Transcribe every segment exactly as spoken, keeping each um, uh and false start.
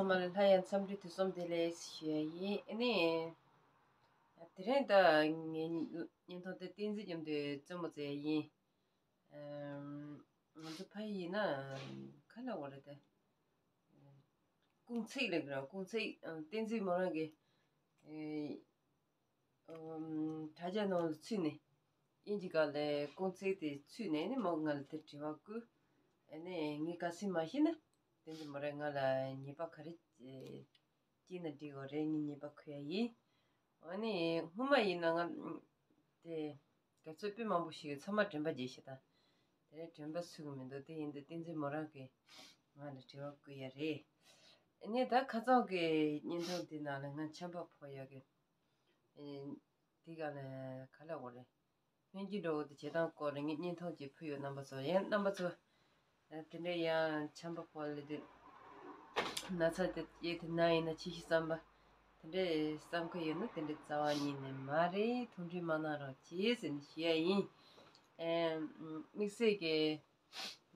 མ་ལ་ལྷ་ཡང་འཚམས་འདྲི་དུས་གསུམ་བདེ་ལེགས་ཞུ་ཡ་ཡིན། ཨ་ནི། དེ་རིང་ད་ངའི་བརྙན་ཐུང་དེ་བསྟན་འཛིན་མཉམ་དུ་རྩེད་མོ་རྩེ་ཡ་ཡིན། ཨམ། ང་ཚོ་ཕ་ཡིན་ན་ག་ལ་བ་རེད་དེ། ཀུང་ཚིག་ལེགས་ར་ཀུང་ཚིག་བསྟན་འཛིན་མོ་རང་གི། དྲ་རྒྱ་ནང་ལ་ཚུད་ནས། དབྱིན་ཇི་སྒང་ལ་ཀུང་ཚིག་དེ་ཚུད་ནས་ནི་མོ་ང་ལ་དེ་དྲི་བ་བསྐུར། ཨ་ནི་ངས་ག་སྲིད་མ་ཤེས་ན། དེ་ཚོ་མོ་རང་ང་ལ་ཉེས་པ་ག་རེ་བཀལ་ན་འགྲིག་གོ་རེད། ངས་ཉེས་པ་འཁུར་ཡ་ཡིན། ཨ་ནི་སྔོན་མ་ཡིན་ན་ང་དེ་ག་ཚོད་དཔེ་མང་པོ་ཞིག་ཚང་མ་དྲན་པ་བརྗེད་ཤག་ད། དེ་རིང་དྲན་པ་ཚུད་གི་མི་འདུག་དེ་ཡིན་དུས་བསྟན་འཛིན་མོ་རང་གིས་ང་ལ་དྲི་བ་བསྐུར་ཡ་རེད། ཨ་ནི་ད་ཁ་སང་གི་བརྙན་ཐུང་དེ་ནང་ལ་ང་ཆམ་པ་ཕོག་ཡ་གི། ཨེ། དེ་ག་ནས་ག་ལ་འོ་རེད། སྨན་གྱི་འགྲོ་འོ་དེ་བྱེད་སྟངས་སྐོར་ལ་ངས་བརྙན་ཐུང་ཅིག་ཕུལ་ཡོད་རྣམ་པ་ཚོ། ཡང་རྣམ་པ་ཚོ། ཨ། དེ་འདྲའི་ཡང་ཆམ་པ་ཕོག་ལེ་དེ། ན་ཚ་དེ་སྐྱེས་དེ་ན་ཡིན་ན་ཆི་ཞིག་བསམ་པ། དེ་འདྲའི་བསམ་གི་ཡོད་ན་དེ་འདྲའི་རྩ་བ་ཉིད་ནས་མ་རེད། ཐུགས་འདྲི་མ་གནང་རོགས་གྱིས་ཟེར་ནས་ཞུ་ཡ་ཡིན། ཨེ། དམིགས་བསལ་གྱི།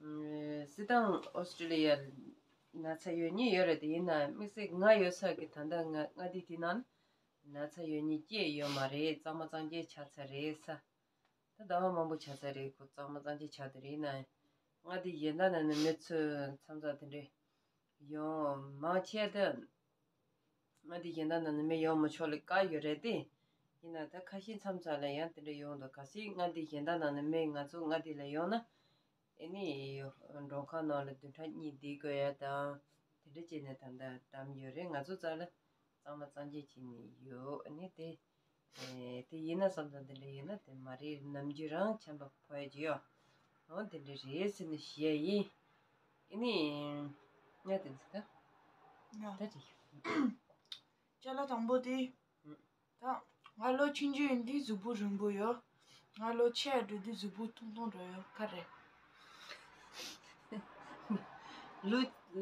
ཨ། སྲིད་ཐང་ཨོ་སི་ཀྲི་ལི་ཡར་ན་ཚ་ཡོད་མཁན་ཡོད་རེད་དེ། ཡིན་ན་དམིགས་བསལ་ང་ཡོད་ས་གི་ད་ལྟ་ང་མངའ་སྡེ་དེ་ནང་ན་ཚ་ཡོད་མཁན་སྐྱེས་ཡོད་མ་རེད། གཙང་མ་གཙང་རྐྱང་ཆགས་ཚར་རེད་ས། ད་ཟླ་བ་མང་པོ་ཆགས་ཚར་རེད། ཁོ་གཙང་མ་གཙང་རྐྱང་ཆགས་དེ་རེད། ཡིན་ན་མངའ་སྡེ་གཞན་དག་ནང་ནས་མི་ཚོ་མཚམས་མཚམས་དེ་འདྲས་ཡོང་མང་ཆེ་དེ། མངའ་སྡེ་གཞན་དག་ནང་ནས་མི་ཡོང་མི་ཆོག་ལེ་བཀག་ཡོད་རེད་དེ། ཡིན་ན་ད་ཁ་ཤས་མཚམས་མཚམས་ལ་ཡང་དེ་འདྲ་ཡོང་འདུག་གལ་སྲིད་མངའ་སྡེ་གཞན་དག་ནང་ནས་མི་ང་ཚོ་མངའ་སྡེ་ལ་ཡོང་ན། ཨ་ནི་མགྲོན་ཁང་ནང་ལ་བདུན་ཕྲག་གཉིས་བསྡད་དགོས་ཡ་དང་། དེ་འདྲ་བྱས་ནས་ད་ལྟ་བསྡམས་ཡོད་རེད། ང་ཚོ་རྩ་ལ་གཙང་མ་གཙང་རྐྱང་བྱས་ནས་ཡོད། ཨ་ནི་དེ། ཨེ། དེ་ཡིན་ན་བསམ་ཙང་དེ་འདྲ་ཡིན་ན་དེ་མ་རེད། ནམ་རྒྱུན་རང་ཆམ་པ་ཕོག་ཡ་ཅིག་ཡོད། འོ་དེ་འདྲ་རེད་ཟེར་ནས་ཞུ་ཡ་ཡིན། ཨ་ནི། ང་དེ་ཚོ་ད། ང་། ད་དེ། ཅ་ལག་དང་པོ་དེ། ཨུ། ད་ང་ལོ་ཆུང་ཆུང་ཡིན་དུས་གཟུགས་པོ་རིང་པོ་ཡོད། ང་ལོ་ཆེ་འགྲོ་དུས་གཟུགས་པོ་ཐུང་ཐུང་འགྲོ་ཡོད་ག་རེད། ལོ་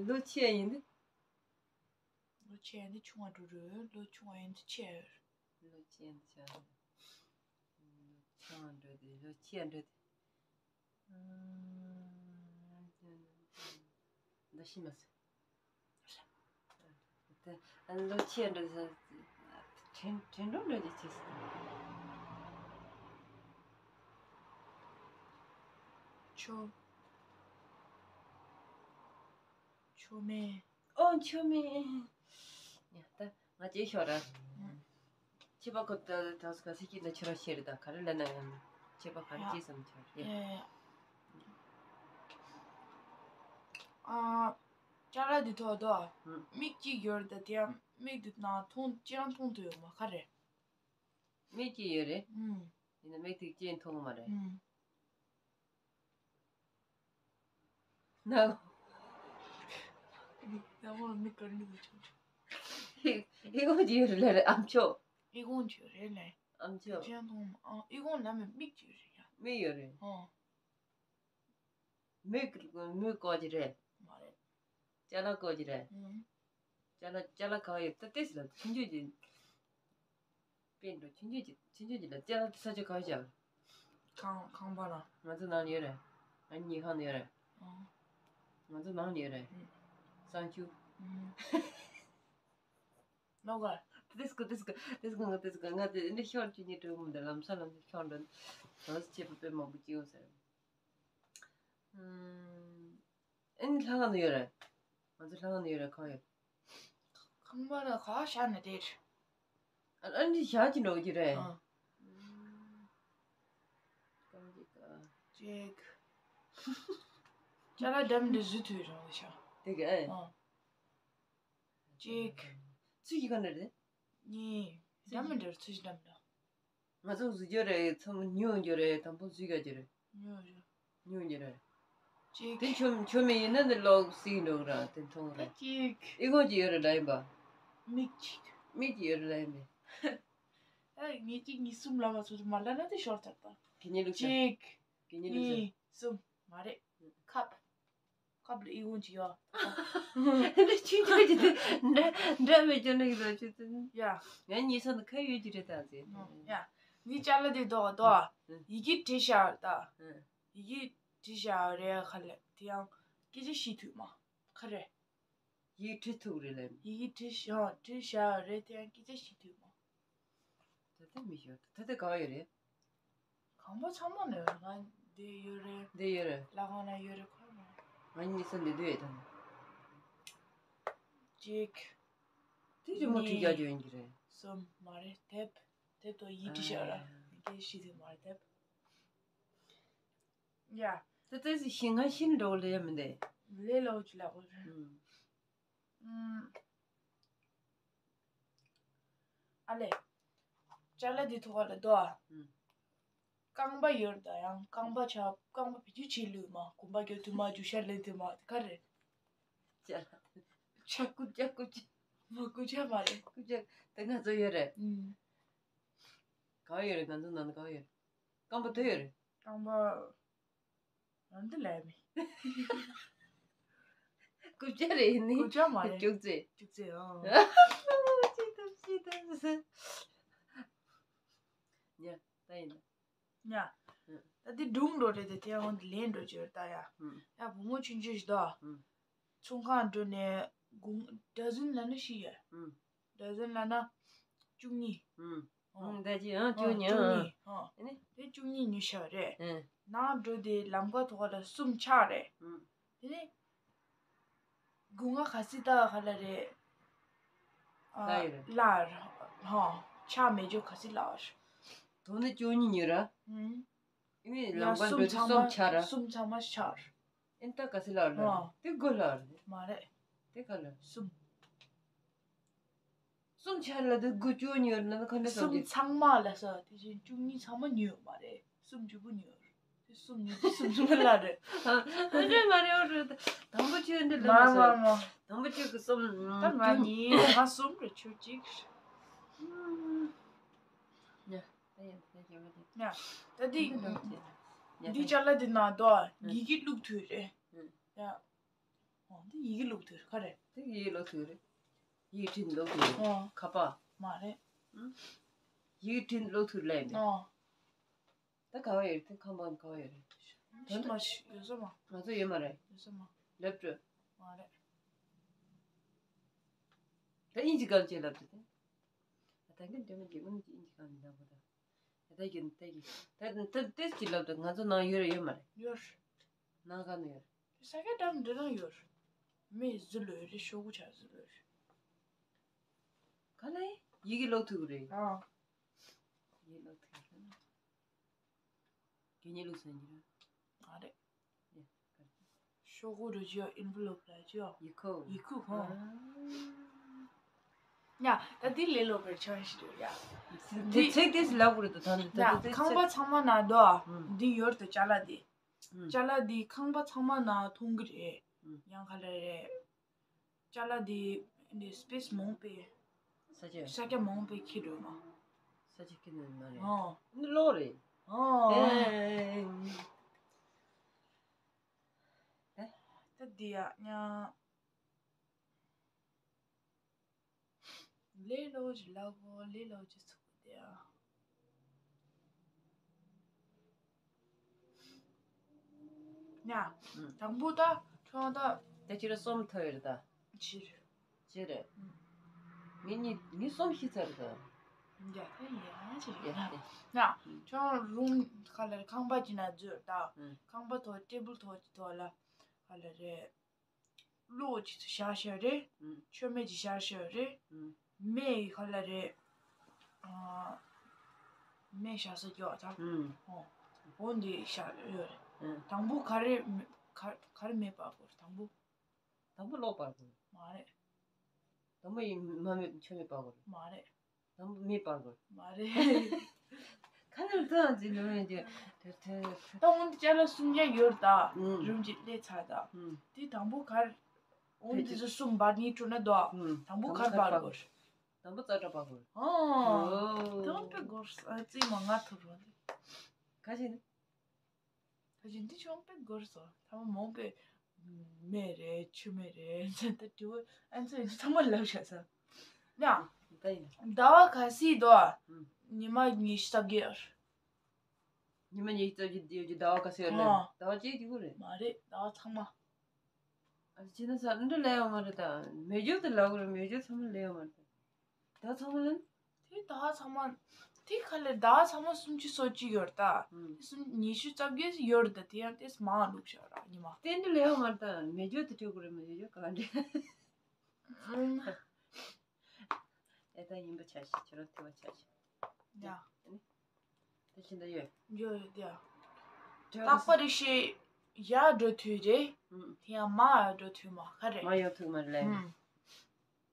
ལོ་ཆེ་ཡིན་དུས། ལོ་ཆེ་ཡིན་དུས་ཆུང་བ་འགྲོ་རེད། ལོ་ཆུང་བ་ཡིན་དུས་ཆེ་ཡོད། ལོ་ཆེ་ཡིན་དུས་ཆུང་བ། ལོ་ཆུང་བ་འགྲོ་དུས་ལོ་ཆེ་འགྲོ་དུས། ཨ། འདི་ཤི་མ་སོང་། དེ་ལོ་ཆེ་འགྲོ་དུས་དྲན་དྲན་གྲོགས་འགྲོ་དུས་ཆེ་སོང་། ཆོ། ཆོ་མེད། ཨོ་ཆོ་མེད། ཡ་ད་ང་ཅིག་ཤོག་ར། ཨུ། ཁྱེད་པ་ཁོ་ད་ད་སུ་ག་སི་ཀྱི་ད་ཁྱོད་ར་ཤེས་རེད། ད་ག་རེ་ལབ་ན་ཡང་ཁྱེད་པ་ག་རེ་ཡ། ཅི་བསམ་ཁྱོད་ཡ། ཡ་ཡ། ཨ། ཅ་ལག་འདི་ཐོག་ཏུ་ཨུ། མིག་གཅིག་ཡོད་རེད། ད་དེ་ཡང་མིག་འདི་ནང་མཐོང་ཅི་ཡང་མཐོང་ཐུབ་ཡོད་མ་ག་རེ། མིག་གཅིག་ཡོད་རེད། ཨུ། ཡིན་ན་མིག་དེ་གཅིག་མཐོང་མ་རེད། ཨུ། ན། ན་མོ་མི་ག་རེ་འདུག་ཆོག་ཨི་ཁུང་ཅི་ཡོད་རེད་ལ་རེད། ཨམ་ཅོག་ཨི་ཁུང་ཅི་ཡོད་རེད་ལ། ཨམ་ཅོག་ཅན་ཐོང་ཨ། ཨི་ཁུང་ལ་མི་མིག་ཅི་ཡོད་རེད་ཡ། མིག་ཡོད་རེད། ཨ། མིག་མིག་ཀོ་ཅི་རེད། མ་རེད། ཅ་ལག་ཀོ་ཅི་རེད། ཨུ། ཅ་ལག་ཅ་ལག་ག་བ་ཡོད། ད་ལྟས་ལ་ཆུང་ཆུང་ཅིག་དཔེ་འགྲོ་ཆུང་ཆུང་ཅིག་ཆུང་ཆུང་ཅིག་ལ་ཅ་ལག་ས་ཆ་ག་བ་བཞག་ཁང་ཁང་པ་ལ། ང་ཚོ་ནང་ཡོད་རེད། ང་གཉིས་ཁང་ནང་ཡོད་རེད། ཨང་། ང་ཚོ་ནང་ཡོད་རེད། ཨུ། གསང་ཆུ། ཨུ། ནོ་ག་ཏེ་སྐུ་ཏེ་སྐུ་ཏེ་སྐུ་ང་ཏེ་སྐུ་ང་ཏེ་འདི་ཤོར་ཅི་ཉི་གྲུ་མི་འདི་ལམ་ས་ལམ་ས་ཤོར་འདི། ང་ཚོ་ཆེ་བ་དཔེ་མང་པོ་སྐྱེ་ཡོང་ཟེར། ཨུམ། ཨེ་ནི་ལྷ་ཁང་ནང་ཡོད་རེད། ང་ཚོ་ལྷ་ཁང་ནང་ཡོད་རེད། གང་ཡོད། ཁང་པ་ལ་ག་བཞག་ནས་བསྡད། ཨ་ཨ་འདི་བཞག་ཅིག་འགྲོ་གི་རེད། ཨ། ཀང་ཅིག་ཀ་ཅིག་ཅ་ལག་འདྲ་མི་འདྲ་བཟོ་ཐུབ་རང་ལ་ཤ། དེ་ག་ཨེ། ཨ། ཅིག་ཚུལ་གྱི་ག་འདྲ་རེད། གཉིས། འདྲ་མི་འདྲ་ཚུལ་གྱི་འདྲ་མི་འདྲ། ང་ཚོ་བཟོ་རྒྱུ་རེད། ཚང་མ་ཉོ་རྒྱུ་རེད། དང་པོ་བཟོ་ག་རྒྱུ་རེད། ཉོ་རྒྱུ། ཉོ་རྒྱུ་རེད། ཅིག་དེ་ཆོ་ཆོ་མེད་ཡིན་ན་ནི་ལོག་སྲིད་འགྲོ་གི་ར། དེ་མཐོང་གི་ར། ཅིག་ཨི་ཁུང་ཅིག་ཡོད་རེད་ལ་ཡིན་པ། མིག་ཅིག་མིག་ཅིག་ཡོད་རེད་ལ་ཡིན་པས། ཨ་ངེད་ཅིག་གཉིས་གསུམ་ལ་མ་ཚོ་མ་ལ་ན་དེ་ཤོར་ཚར་ད། གི་ཉི་ལུག་ཅིག་གི་ཉི་ལུག་གཉིས་གསུམ་མ་རེད། ཁབ། ཁབ་ལ་ཨི་ཁུང་ཅིག་ཡོད། འདི་ཆུང་ཆུང་ཅིག་དེ་འདྲ་འདྲ་མེད་ཀྱང་ནི་ཡོད་ཆུ་ཚོད། ཡ། ང་གཉིས་ས་ནི་ཁ་ཡོད་ཀྱི་རེད་ད་ཟེར། ཡ། ངའི་ཅ་ལག་དེ་དོ་དོ། ཡི་གེ་བྲིས་བཞག་ད། ཡི་གེ་བྲིས་བཞག་རེད་ཁ་ལ་དེ་ཡང་སྐད་ཆ་བཤད་ཐུབ་མ་ཁ་རེད། ཡིག་བྲིས་ཐུབ་རེད་ལབ། ཡིག་བྲིས་ཤག་བྲིས་བཞག་ཡོད་རེད། དེ་ཡང་སྐད་ཆ་བཤད་ཐུབ་མ། ད་ལྟ་མི་ཤོར། ད་ལྟ་ག་བ་ཡོད་རེད། ཁང་པ་ཚང་མ་ནས་ང་འདི་ཡོད་རེད། འདི་ཡོད་རེད། ལྷ་ཁང་ན་ཡོད་རེད། ཁོ་ང་གཉིས་ས་འདི་འདུག་ཡོད་དམ། གཅིག་དེ་རི་མོ་བྲིས་རྒྱག་རྒྱུ་ཡིན་གྱི་རེད། གསུམ་མ་རེད། དེབ་དེབ་དོ་ཡིག་བྲིས་བཞག་ར། ཨ། དེ་ཤི་དེ་མ་རེད། དེབ། ཡ། ད་ལྟ་ཞིག་ང་ཤི་འགྲོ་ལེ་མི་འདེ། ལེ་ལོ་ཅི་ལ་གོ་རེད། ཨུམ། ཨུམ། ཨ་ལེ། ཅ་ལག་འདི་ཐོག་ལ་དོ། ཨུམ། རྐང་པ་ཡོད་ད་ཡང་རྐང་པ་ཆ་རྐང་པ་བེད་སྤྱོད་བྱེད་ལུས་མ་གོམ་པ་རྒྱོབ་དུས་མ་རྒྱུ་ཤར་ལེན་དུས་མ་དེ་ག་རེད། ཅ་ལག་ཆ་རྐུབ་ཅ་རྐུབ་ཅ། མ་རྐུབ་ཅ་མ་རེད། རྐུབ་ཅ་ད་ང་ཚོ་ཡོད་རེད། ཨུམ། ག་བ་ཡོད་རེད། ང་ཚོ་ནང་ན་ག་བ་ཡོད་རེད། རྐང་པ་དོ་ཡོད་རེད། རྐང་པ། རང་འདི་ལས་མི། རྐུབ་ཅ་རེད་ནི། རྐུབ་ཅ་མ་རེད། ཅུག་ཙེ། ཅུག་ཙེ་ཨང་། ཅི་ཐབས་ཅི་ཐབས་ཟེར། ཉ་ད་ཡིན་ན། ཉ། ད་འདི་སྒྲུང་འགྲོ་རེད་དེ་དེ་འོང་དེ་ལེན་འགྲོ་རྒྱུ་རེད་ད་ཡ། ཡ་བུ་མོ་ཆུང་ཆུང་ཞིག་ད། ཚོང་ཁང་འགྲོ་ནས་དགུང་ཌ་ཛན་ལ་ན་ཤི་ཡ། ཌ་ཛན་ལ་ན་བཅུ་གཉིས། ཨུམ། ཨོ། ཨུམ། ད་ཅི་ཨང་བཅུ་གཉིས། ཨང་། ཨ་ནི། དེ་བཅུ་གཉིས་ཉོས་ཤག་རེད། ཨེ། ནང་འགྲོ་དེ་ལམ་ཁ་ཐོག་ལ་གསུམ་ཆག་རེད། ཨུམ། དེ་ནི། སྒོ་ང་ག་སི་ད་ག་ལ་རེད། ཨ། ལ་ཡོད་རེད། ལར། ཧོ། ཆག་མེད་ཇོ་ག་སི་ལར། དོ་ནི་བཅུ་གཉིས་ཉོས་ར། ཨུམ། ཨི་མི་ཡ་ལམ་ཁ་འགྲོ་དེ་གསུམ་ཆག་ར། གསུམ་ཚང་མ་ཆག་ཨེ་ད་ག་སི་ལར་ལ། ཨོ། དེ་དགུ་ལར་རེད། མ་རེད། དེ་ག་ལ། གསུམ། གསུམ་ཆར་ལ་དུ་དགུ་བཅུ་ཉོར་ན་ཁ་འདྲ་བསམ་གསུམ་གྱི་ཚང་མ་ལ་ས་དེ་བཞིན་བཅུ་གཉིས་ཚང་མ་ཉོས་ཡོད་མ་རེད། གསུམ་བཅུ་དགུ་ཉོས། དེ་གསུམ་ཉོས་དེ་གསུམ་བཅུ་དགུ་ལ་རེད། ཨ་རེད་མ་རེད། འོ་རེད། དང་པོ་ཆོས་འདི་ལ་མ་མ་སོ། མ་མ། དང་པོ་ཆོས་ཀྱི་གསུམ། ད་ང་གཉིས་ང་གསུམ་རེད། ཆོས་གཅིག་ཉ། ད་ཡིན་ད་ཡིན་ཉ། ད་འདི་འདི་ཅ་ལག་འདི་ན་དོ་ཡི་གེ་བླུག་དུས་རེད། ཡ། འོ་འདི་ཡི་གེ་ཀློག་དུས་རེད། ག་རེད། འདི་ཡི་གེ་ཀློག་དུས་རེད། ཡིག་འཕྲིན་ཀློག་དུས་རེད། ཨོ། ཁ་པར། མ་རེད། ཨུ། ཡིག་འཕྲིན་ཀློག་དུས་ལས་འདི། ཨོ། ད་ག་བ་ཡོད་རེད། ད་ཁམས་པ་ག་བ་ཡོད་རེད། ཤི་མ་ཤི་ཡོད་ས་མ། ང་ཚོ་ཡོད་མ་རེད། ཡོད་ས་མ། ལེབ་ཀྲོབ། མ་རེད། ད་དབྱིན་ཇི་སྐད་ཅེས་ལབ་དུས་ད། ད་གིན་དེ་མི་གི་དབྱིན་ཇི་དབྱིན་ཇི་སྐད་མི་འདང་གོ་ད། ད་གིན་ད་གིན་ད་ད་ཏེས་ཀྱི་ལབ་ད་ང་ཚོ་ནང་ཡོད་རེད་ཡོད་མ་རེད། ཡོད། ནང་ག་ནས་ཡོད། ས་སྐྱ་འགྲམ་འདི་རང་ཡོད། མི་ཟུ་ལོས་རེད། ཤོག་གུ་ཆ་ཟུ་ལོས་རེད། ག་ལ་ཡི་གེ་ཀློག་ཐུབ་རེད། ཨ། ཡི་གེ་ཀློག་ཐུབ་རེད། གད་སྙིགས་བླུགས་ས་ཡིན་རེད། ཨ་རེད། ཡ། ཤོག་གུ་རུ་ཅིའོ་ཨིན་བྷི་ལོབ་ལ་ཅིའོ། ཡི་གུ། ཡི་གུ་ཧོ། ཨ། ཡ། ད་འདི་ལས་ལོ་བེར་ཆང་ཞིག་རེད་ཡ། འདི་འདི་ཚིག་དེ་ལབ་དགོས་རེད་དོ། ད་འདི་ད་ཡ། འདི་ཚིག་ཁང་པ་ཚང་མ་ན་དོ། ཨ། འདི་ཡོད་དོ་ཅ་ལག་འདི། ཨུམ། ཅ་ལག་འདི་ཁང་པ་ཚང་མ་ན་མཐོང་གི་རེད། ཨུམ། ཡང་ག་ལ་རེད། ཅ་ལག་འདི་འདི་སི་པེ་སི་མང་པོས། ས་ཆ། ས་ཆ་མང་པོས་ཁྱེར་འགྲོ་མ། ས་ཆ་ཁྱེར་ནས་མ་རེད། ཨོ། འདི་གློག་རེད། ཨོ། ཨེ། ད་འདི་ཡ་ཉ། ལེ་ལོ་ཅི་ལ་གོ་ལེ་ལོ་ཅི་ཚུགས་དེ་ཨ། ཉ། ཨུམ། དང་པོ་ད་ཁྱོད་ད། ད་ཁྱེད་ར་གསུམ་ཐོས་རེད་ད། ཕྱིར། ཕྱིར་རེད། ཨུམ། ངེད་གཉིས་ངེད་གསུམ་ཤི་ཚར་ད། ཡ་ད་ཡ་ཅི་རེད་ཡ། ཉ། ཁྱོད་རུང་ཁ་ལ་ཁང་པ་ཅི་ན་འཛུལ་ད། ཨུམ། ཁང་པ་ཐོག་ཊེ་བལ་ཐོག་ཅི་ཐོག་ལ་ཁ་ལ་རེད། གློག་ཅིག་ཏུ་བཞག་བཞག་རེད། ཨུམ། མཆོད་མེ་ཅིག་བཞག་བཞག་རེད། ཨུམ། མེ་ཡི་ཁ་ལ་རེད། ཨ། མེ་བཞག་ས་ཀྱོག་ད། ཨུམ། ཨོ། འོ་འདི་བཞག་ཡོད་རེད། ཨུམ། དང་པོ་ག་རེ་མེ་ག་ག་རེ་མེ་སྤར་དགོས་རེད་དང་པོ། དང་པོ་གློག་སྤར་དགོས། མ་རེད། དང་པོ་ཡི་མ་མེ་མཆོད་མེ་སྤར་དགོས་རེད། མ་རེད། དང་པོ་མེ་སྤར་དགོས། མ་རེད། ཁ་ནར་ཐང་ཅི་ལོ་མེད་ཀྱི། དེ་དེ། ད་འོང་དེ་ཅ་ལག་སུམ་བརྒྱ་ཡོད་ད། ཨུམ། རུམ་གྱི་ལས་ཚ་ད། ཨུམ། དེ་དང་པོ་གར། འོང་དེ་ཚོ་སུམ་འབར་ནི་སྤྲོ་ན་དོ། ཨུམ། དང་པོ་གར་འབར་དགོས། དང་པོ་ཙ་དྲ་སྤར་དགོས། ཨོ། ཨོ། དང་པོ་དགོས་ཨ་ཙི་མ་ང་ཐུབ་རོ། ཁ་ཤས་ནི། ད་བཞིན་འདི་ཆུང་པས་འགོར་སོང་། ཐ་མ་མོ་པས་མེ་རེད་ཆུ་མེ་རེད་ད་དྲི་བ་ཨན་ཚོ་ཚང་མ་ལབ་བཞག་ས། ཡ། ད་ཡིན། ཟླ་བ་ག་སི་དོ། ཨུམ། ཉི་མ་ཉི་ཤུ་རྩ་བརྒྱད། ཉི་མ་ཉི་ཤུ་རྩ་བརྒྱད་དེ་ཟླ་བ་ག་སི་ཡོད་ལེ། ཨ། ཟླ་བ་གཅིག་གཅིག་པོ་རེད། མ་རེད་ཟླ་བ་ཚང་མ། ཨ་ཅི་ན་ས་འདི་ལས་ཡོང་མ་རེད་ད། མེ་སྒྱོགས་དེ་ལབ་དགོས་རེད། མེ་སྒྱོགས་ཚང་མ་ལས་ཡོང་མ་རེད་ད། ད་ཚང་མ་ལ། དེ་ད་ཚང་མ། དེ་ག་ལེར་ད་ཚང་མ་སུམ་ཅུ་སོ་གཅིག་ཡོད་རེད་ད། ཨུམ། དེ་སུམ་ཉི་ཤུ་རྩ་བརྒྱད་ཡོད་རེད་ད། དེ་ཡང་དེ་མང་བླུགས་བཞག་ར་ཉི་མ། དེ་འདི་ལས་ཡོང་མ་རེད་ད། མེ་སྒྱོགས་དེ་སྤྲོད་དགོས་རེད། མེ་སྒྱོགས་ག་འདྲ། ཨུམ། ཨེ་ད་ཡིན་པ་ཆ་ཤས་ཁྱེད་རང་ཐུབ་པ་ཆ་ཤས། ཡ། དེ་བཞིན་དུ་ཡོད། ཡོད་ཡོད་ཡ། དྲི་བ་རྟག་པ་རེ་ཞིག་ཡར་འགྲོ་དུས་རེད། ཨུམ། དེ་ཡང་མར་འགྲོ་དུས་མ་ག་རེད། མར་ཡོང་ཐུབ་མ་རེད་ལེ། ཨུམ།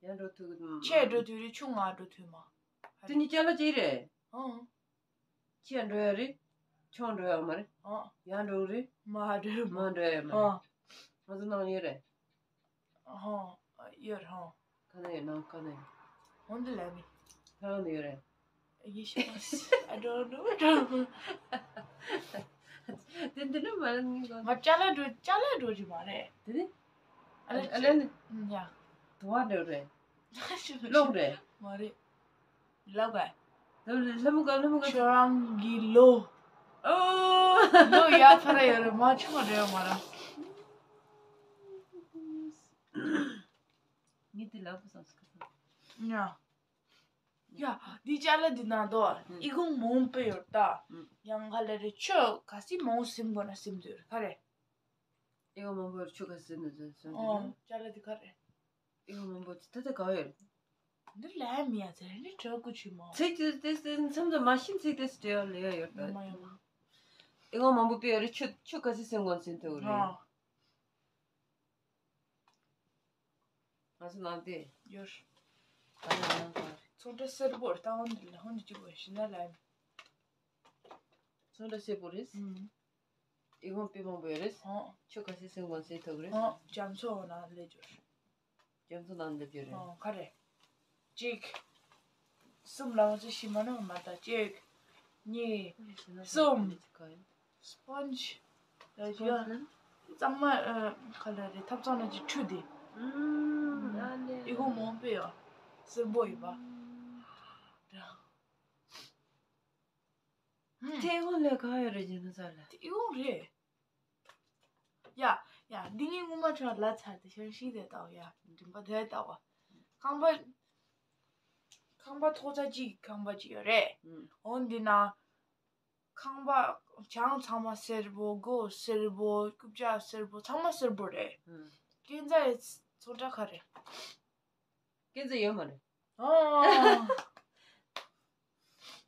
ཡར་འགྲོ་ཐུབ་ཀྱི་འདུག་ཆེར་འགྲོ་དུས་རེད། ཆུང་ང་འགྲོ་དུས་མ། དེ་གཉིས་ཅ་ལག་གཅིག་རེད། ཨང་། ཆེར་འགྲོ་ཡ་རེད། ཆུང་འགྲོ་ཡ་མ་རེད། ཨང་། ཡར་འགྲོ་གི་རེད། མར་འགྲོ་ཡ་མ། མར་འགྲོ་ཡ་མ་རེད། ཨང་། ང་ཚོ་ནང་ཡོད་རེད། ཧོ། ཡོད་ཧོ། ག་ནས་ཡོད་ནང་ག་ནས་ཡོད། ཧོན་དུ་ལ་མི། ཁ་ནས་ཡོད་རེད། ཡེ་ཤེས་མ་སི། I don't know. དེ་འདི་ནི་མ་ནི་གོ། ང་ཅ་ལག་འགྲོ་ཅ་ལག་འགྲོ་གི་མ་རེད། དེ་ནི། ཨ་ལེ་ཨ་ལེ་ནི། ཡ། དུ་བ་འགྲོ་རེད། ལོག་རེད། མ་རེད། ལབ་ག་ལྷ་མོ་ག་ལྷ་མོ་ག་ཁྱོད་རང་གི་ལོ། ཨོ། ལོ་ཡ་ཕ་ར་ཡོད་རེད། མ་ཆུང་བ་རེད་མ་ར། ངས་དེ་ལབ་དགོས་བསམ་སོང་། ཡ། ཡ། འདི་ཅ་ལག་འདི་ནང་དུ་ཨུ་ཨི་ཁུང་མང་པོ་ཡོད་ད། ཨུ་ཡང་ག་ལ་རེ་ཆུ་ག་སི་མང་སིམ་དགོས་ན་སིམ་དུས་ག་རེ། ཨི་ཁུང་མང་པོ་ཡོད་ཆུ་ག་སི་ནི་ཟོས་ཟོས་འདི་ཨོ་ནི། ཅ་ལག་འདི་ག་རེ། ཨི་ཁུང་མང་པོ་ད་ལྟ་ག་བ་ཡོད། འདི་ལ་མི་ཡ་ཚེ་རིང་ནི་གྲོད་ཁོག་ཆུ་མོ། ཚིག་དེ་དེ་དེ་མཚམས་དུ་མ་ཤིན་ཚིག་དེ་སྤྲེའུ་ལ་ཡ་ཡོད་ད། ཡོད་མ་ཡོད་མ། ཨི་ཁུང་མང་པོ་པེ་ཡོད་རེ་ཆུ་ཆུ་ག་སི་སིམ་དགོས་ཟིན་ཐུག་རེ། ཨོ། ང་ཚོ་ནང་དེ། ཡོད། ད་ཡང་ནང་ག་རེ། ཚོང་འབྲེལ་སེར་པོ་རེད་ད། འོན་ཏེ་ལ་ཧོན་ཏེ་གཅིག་པ་ཞིག་ན་ལ། ཚོང་འབྲེལ་སེར་པོ་རེད། ཨུམ། ཨི་ཁུང་དཔེ་མང་པོ་ཡོད་རེད། ཧོ། ཆུ་ག་སི་སེང་གོང་སེ་ཐོག་རེད། ཧོ། རྒྱ་མཚོ་ནང་སླེབས་འབྱོར། རྒྱ་མཚོ་ནང་སླེབས་འབྱོར་རེད། ཧོ་ག་རེ། གཅིག་གསུམ་ལ་ང་ཚོ་ཤི་མ་ནོར་མ་ད། གཅིག་གཉིས། གསུམ། སྤོན་ཇི། ད་ཅི་ཡ། གཙང་མ་ཨ། ག་ལ་རེད། ཐབ་ཚང་ན་ཅི་ཁྲུ་དེ། ཨུམ། ཨི་ཁུང་མང་པོ་ཡོད། སེར་པོ་ཡོད་པ། ཨུམ། ཐེ་ཝན་ལ་ག་ཡོད་རེད་ཇི་ན་ས་ལ། ཐེ་ཝན་རེད། ཡ། ཡ། འདི་ངས་སྔོན་མ་ཁྱོད་ལ་ཚར་ཏེ་ཤང་ཤིང་དེ་ལྟ་བ་ཡ། མགྲིན་པ་དེ་ལྟ་བ། ཁང་པ། ཁང་པ་ཐོག་ཚད་གཅིག་ཁང་པ་གཅིག་ཡོད་རེད། ཨུམ། འོ་འདི་ན། ཁང་པ་གྱང་ཚང་མ་སེར་པོ། སྒོ་སེར་པོ། རྐུབ་བཀྱག་སེར་པོ། ཚང་མ་སེར་པོ་རེད། ཨུམ། སྐས་འཛེག་ཚོང་ཁྲ་ག་རེ། སྐས་འཛེག་ཡོད་མ་རེད། ཨོ།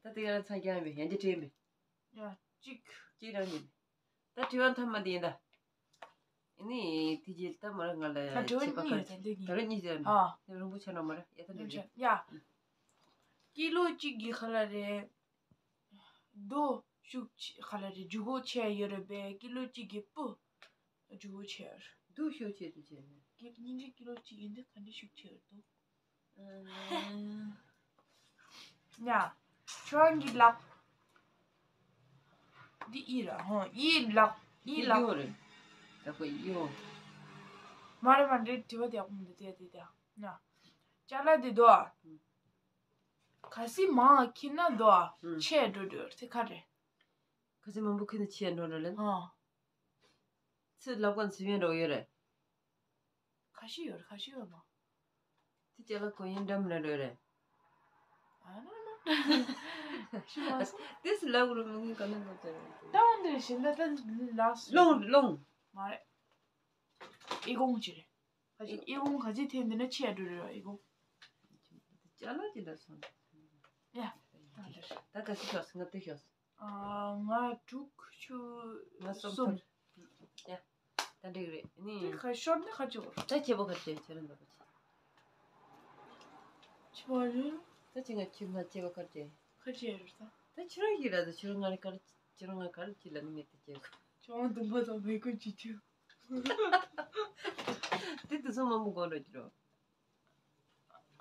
ད་དེ་ག་རང་ཚང་རྐྱང་ཡིན་པས་ཡན་ཆད་དྲན་པས། ཡ་གཅིག་གཅིག་རང་ཡིན། ད་དྲི་བ་མཐའ་མ་དེ་ཡིན་ད། ཨ་ནི་དེ་རྗེས་ད་མ་ར་ང་ལ་ད་དྲི་བ་བྱེད་པ་ག་གཉིས་ཡོད་ད། འདི་གཉིས། ད་ར་གཉིས་ཟེར་ཨ། ནི་རིང་པོ་ཆགས་ན་མ་ར་ཡ་ད་འདི་རེད། ཡ། ཀི་ལོ་གཅིག་གི་ག་ལ་རེད། རྡོ་ཤུགས་ཆེ་ག་ལ་རེད། འཇུག་སྒོ་ཆེ་ཡོད་རེད་པས། ཀི་ལོ་གཅིག་གི་སྤུ་འཇུག་སྒོ་ཆེ་ཡོད་རེད། རྡོ་ཤུགས་ཆེ་དུ་ཆེ་རེད། ཀི་སྙིང་གི་ཀི་ལོ་གཅིག་ཡིན་དུས་ག་འདྲ་ཤུགས་ཆེ་ཡོད་འདུག་ཡ། ཁྱོད་རང་གི་ལག་འདི་ཨི་ར་ཧོ། ཨི་ལག་ཨི་ལག་ཡོ་རེད། ད་ཁོ་ཡོ། མ་རེད་མ་རེད། དྲི་བ་དེ་ཡག་པོ་མི་འདུག་དེ་དེ་དེ་ཡ། ཅ་ལག་འདི་དོ། ཁ་སི་མང་ཁྱི་ན་དོ། ཨུམ། ཆེ་འགྲོ་འགྲོ་དེ་ག་རེད། ཁ་སི་མང་པོ་ཁྱི་ན་ཆེ་འགྲོ་འགྲོ་ལེན། ཨ། ཚེ་ལབ་ག་ཚེ་མེད་འགྲོ་ཡོད་རེད། ཁ་ཤས་ཡོད་རེད། ཁ་ཤས་ཡོད་མ། དེ་ཅ་ལག་གོ་ཡིན་འགྲམ་ལ་འགྲོ་རེད། ཨ་ན་ན། ཤི་མ་སོང་། དེ་སུ་ལབ་རུ་མི་ངན་ག་ན་ལོ་དེ་རེད། ད་འོན་ཏེ་ཞིག་ད་ད་ལགས་སུ། ལོང་ལོང་། མ་རེད། ཨི་ཁུང་ཅི་རེད། ཁ་ཅིག་ཨི་ཁུང་ཁ་ཅིག་ཐེན་དེ་ན་ཆེ་འགྲོ་རེད་ཨི་ཁུང་། ཅ་ལག་ཅི་འདྲ་སོང་། ཡ། ད་འདིར། ད་ག་སི་ཤོག་སི་ང་དེ་ཤོག་སི། ཨ། ང་དྲུག་ཁྱོད་ང་གསུམ་གསུམ། ཐོར། ཡ། ད་འགྲིག་རེད་ནི། དེ་ཁ་ཤོར་ནི་ཁ་ཅིག་གོ། ད་ཁྱེད་པོ་ཁ་ཅིག་ཁྱེད་རང་འདོད་པ་ཅིག་ཆི་མ་རེད། ད་ཅི་ང་ཁྱེད་ང་ཁྱེད་པོ་ཁ་ཅིག་ཁ་ཅིག་རེད་ད། ད་ཁྱེད་རང་ཡིན་ར། ད་ཁྱེད་རང་ང་རེ་ཁ་ཁྱེད་རང་ང་ཁ་ཅིག་ལ་ནི་ངས་དེ་ཅིག་ཁྱོད་རང་དུམ་པ་དང་མི་ཀུན་ཅིག་ཁྱོད། དེ་དུས་ཚོད་མང་པོ་འགོར་འགྲོ་གི་རོ།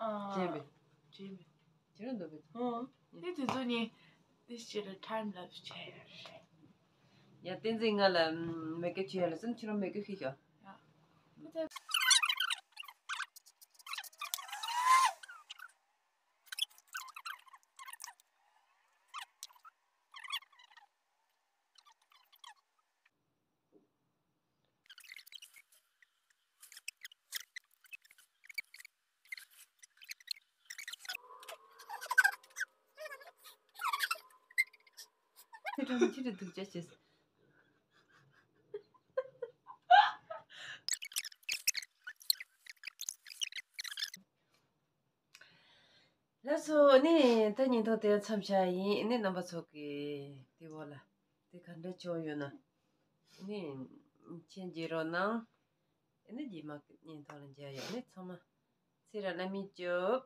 ཨ། རྗེས་མི། རྗེས་མི། ཁྱེད་རང་འདོད་པའི། ཨོ། དེ་དུས་ཚོད་ནི། དེ་ཕྱིར་time lapse བྱས་ཡོད་རེད། ཡ་བསྟན་འཛིན་ང་ལ་མེ་ཀེ་བྱས་ལ་སེམས་ཁྱེད་རང་མེ་ཀེ་ཤི་ཤོག་ཡ། ཁྱོད་ཀྱི་སྡུག་ཅག་བྱས། ལགས་སོ། ནི་ད་བརྙན་ཐུང་དེ་མཚམས་བཞག་ཡིན། ནི་རྣམ་པ་ཚོ་གི་དེ་འོག་ལ་དེ་ག་འདྲ་བྱུང་ཡོད་ན་ནི་མཆན་རྒྱག་རོགས་གནང་། ནི་རྗེས་མ་གི་བརྙན་ཐུང་ལ་མཇལ་ཡོང་། ནི་ཚང་མ་ཚེ་རིང་བླ་མའི་སྐྱབས།